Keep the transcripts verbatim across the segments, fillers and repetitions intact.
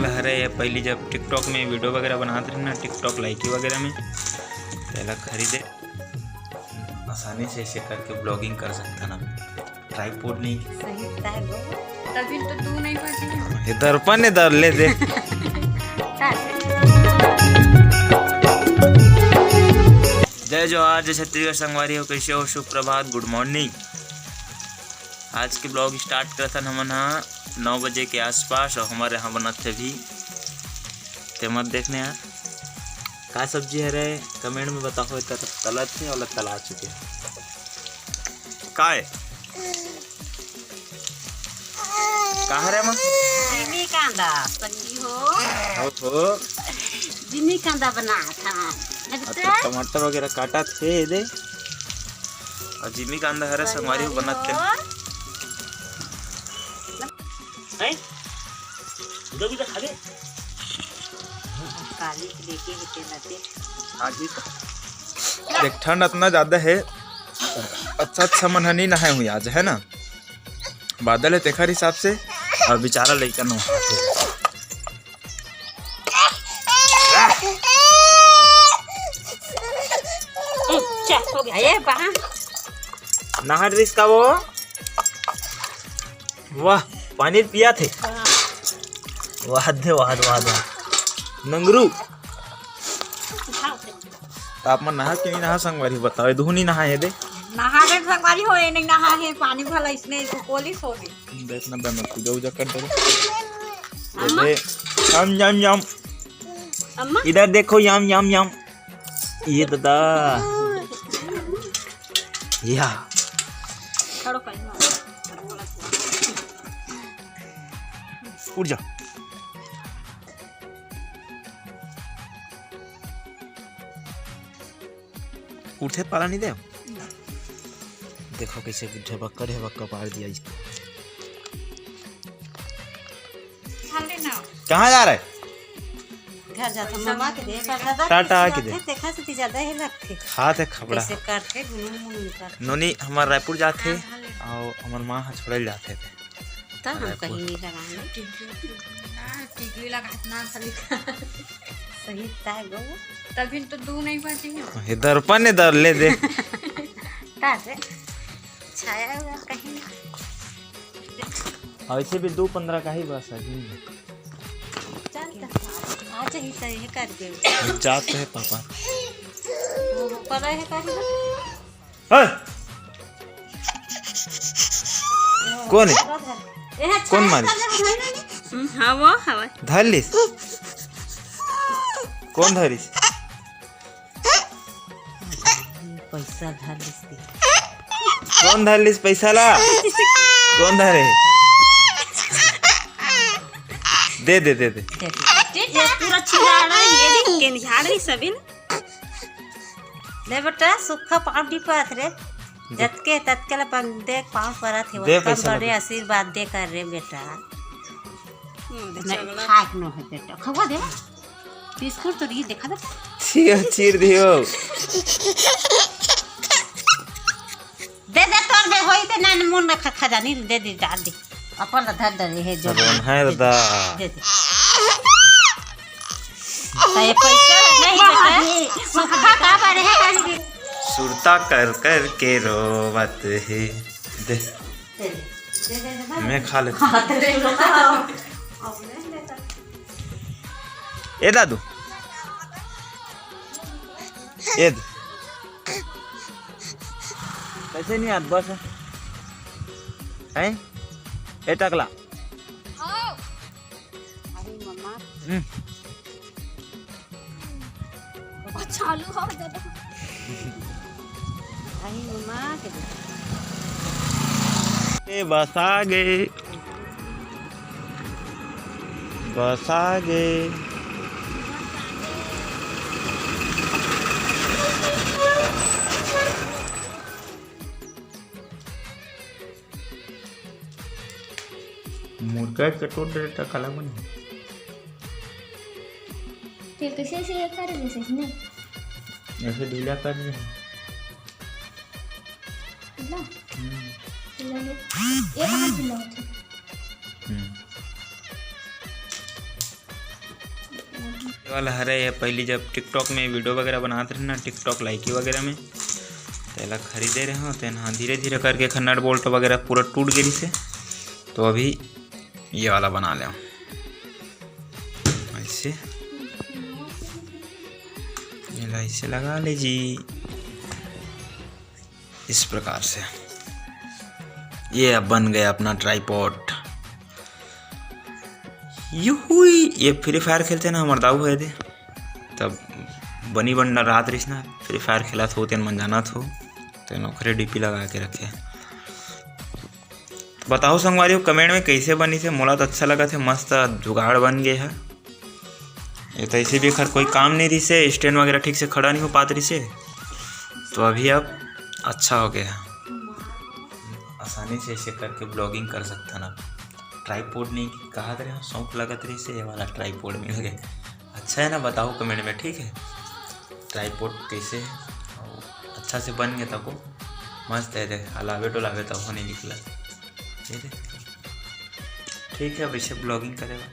हरे ये पहली जब TikTok में video वगैरह बनात रहे ना, TikTok लाइकी वगैरह में, तेला खरीदे, आसानी से ऐसे करके vlogging कर सकता ना, tripod नहीं। सही बताए वो। तभी तो दू नहीं बजे। ये दर्पण ने दर ले दे। जय जोहार, जय छत्तीसगढ़ संगवारी हो, कैसे हो? शुभ प्रभात, good morning। आज के vlog start करथन हमन हा नौ बजे के आसपास, और हमर यहाँ बनत हे अभी, ते मत देखने यार। का सब्जी हरे, comment में बताओ। एकर तलत हे, ओला तला चुके। का हे? का हरे माँ? जिमी कांदा, संगी हो। हो, हो। जिमी कांदा बनात हन। अच्छा, टमाटर वगैरह काटत हे दे। और जिमी कांदा हरे संगवारी हो बनत हे। हैं? उधर भी तो खा ले। काली के लेके हे तेला दे। आज भी तो। देख, ठंड इतना ज्यादा है, अच्छा, अच्छा मन ह नहीं नहाए हुई आज, है ना? बादल है तेखर हिसाब से, और बेचारा लइका नहाथे। चल, हो गया, ये बहा। नहा ड्रेस का वो। वाह, पानी पिया थे। हाँ। वाह दे, वाह दे, वाह दे। नंगरू। उठाओ। तो आप मन नहा के नहीं नहा संगवारी, बताओ, ये दुहू नहीं नहा है दे। नहा दे संगवारी हो, ये नहीं नहा है, पानी भला इसने इसको कोलिस हो गई। देख ना बे, मैं पूजा वूजा कर दे। अम्मा? ये दे, यम, यम, यम। अम्मा? इधर देखो, यम, यम, यम। ये दादा। या। खड़ो कर, हाँ। उठ जा। उठे पाला नहीं दे। देखो कैसे ढेबक्का ढेबक्का पार दिया इसको। कहाँ जा रहे? घर जाता मम्मा के दे, पर दादा टाटा के दे। देखा से ज्यादा ही लगते। खात है खपड़ा। कैसे करते, गुनगुन गुनगुन करते। नोनी हमार रायपुर जात है, हाँ, हाँ, ले। और हमार माँ ह छोड़े जात है। तब हम रायपुर। कहीं नहीं लगाएंगे। टिकली, हाँ, टिकली लगा इतना सा लिखा। सही ताय गो। तभी तो दू नहीं बजे हैं। हे दर्पण ने दर ले दे। ताते छाया हुआ कहीं। ऐसे भी दू पन्द्रह का ही बस है। चल, आ जाही तो ये कर दे। जाते हैं पापा। वो ऊपर रहे कर दे। हे! कोन हे? कोन मारिस? हम्म, हाँ, वो हवय। धर लिस? कोन धरिस? पैसा धर लिस ते। कोन धर लिस पैसा ला? कोन धरे? दे, दे, दे, दे। दे, दे। ये पूरा चिराड़ा, ये भी केन झाड़ रही सबिन। ले बेटा, सुक्खा पाँव टिपत रे। दे। जतके ततके ला बन दे, पाँव परत हे, दे ओतका पैसा बड़े ला दे। आशीर्वाद दे कर रे बेटा। हम्म, नहीं, चगला। खाए के नो है बेटा, खवा दे। बिस्कुट तो दी, देखा दे। चीर, चीर दियो। दे दे, तोर दे होई ते ना, मुन ना खा, खा जानी, दे दे, डाल दे। अपन ला धर दे, हे जो रोन है दे दे, दा। दे दे। तो ये पैसा नहीं बेटा, सुखा का बारे है, कर दे। सुरता कर कर के रोवत हे। दे। दे दे, दे दे, दे दे। मैं खा लेता। हाँ, दे दे। ए दादू। ए द-, कैसे नहीं आत बस? हैं? ए टकला। हाँ। अरे मम्मा। हम्म। अच्छा, आलू हो जाता। अरे मम्मा के दे। ए, बस आ गए। बस आ गए। मुर्गा के कटोर दे त काला बनी। फिर कैसे ऐसे ये कर दे इसने? ऐसे ढीला कर दे। ढीला? हम्म। ढीला ले। ये कहाँ ढीला होता है? हम्म। ये वाला हरे, ये पहली जब TikTok में video वगैरह बनात रहे ना, TikTok लाइकी वगैरह में, तेला खरीदे रहे हो, तेन हाँ धीरे धीरे करके एखर nut bolt वगैरह पूरा टूट गे से, तो अभी ये वाला बना ले ऐसे, ये ला ऐसे लगा ले जी, इस प्रकार से। ये अब बन गया अपना ट्राईपॉड। यूहुई, ये फ्री फायर खेलते ना हमर दाऊ है दे, तब बनी बंडल रात रहिस ना, फ्री फायर खेलत हो, तेन मन जानत हो, तेन ओखरे डीपी लगा के रखे। तो बताओ संगवारी हो, कमेंट में कैसे बनी थे, मोला तो अच्छा लगा थे, मस्त जुगाड़ बन गए है। ये तो ऐसे भी एखर कोई काम नहीं रहिसे, स्टैंड वगैरह ठीक से खड़ा नहीं हो पात रहिसे, तो अभी अब अच्छा हो गया, आसानी से ऐसे करके ब्लॉगिंग कर सकता ना। ट्राईपॉड नहीं कहा रहे हो, शौक लगत रहिसे, ये वाला ट्राईपॉड मिल गया। अच्छा है ना, बताओ कमेंट में, ठीक है। ट्राईपॉड कैसे है, अच्छा से बन गया तको, मस्त है। देख, हलावे डोलावे तब नहीं निकला, ये देख। ठीक है, अब इसे ब्लॉगिंग करेगा,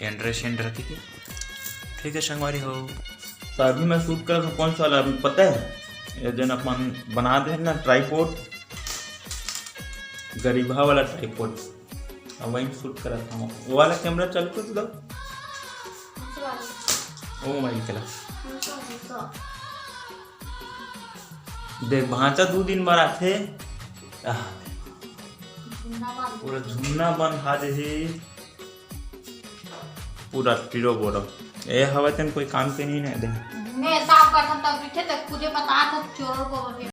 एंड्रॉइड एंड रखी थी। ठीक है संगवारी हो, तो अभी मैं शूट कर रहा हूँ कौन सा वाला, अभी पता है, ये दिन अपन बना दे ना ट्राईपॉड, गरीबा वाला ट्राईपॉड, अब वही शूट करत हूँ। वो वाला कैमरा चल कुछ दो। ओ मोबाइल के ला। देख, भांचा दू दिन बर आथे। आह, पूरा झुन्ना बन खा दे हे। पूरा टीरो बोरो। ए हवा तेन कोई काम के नहीं ना दे। मैं साफ करथन तब पीछे तक खुदे बता था चोर को भी।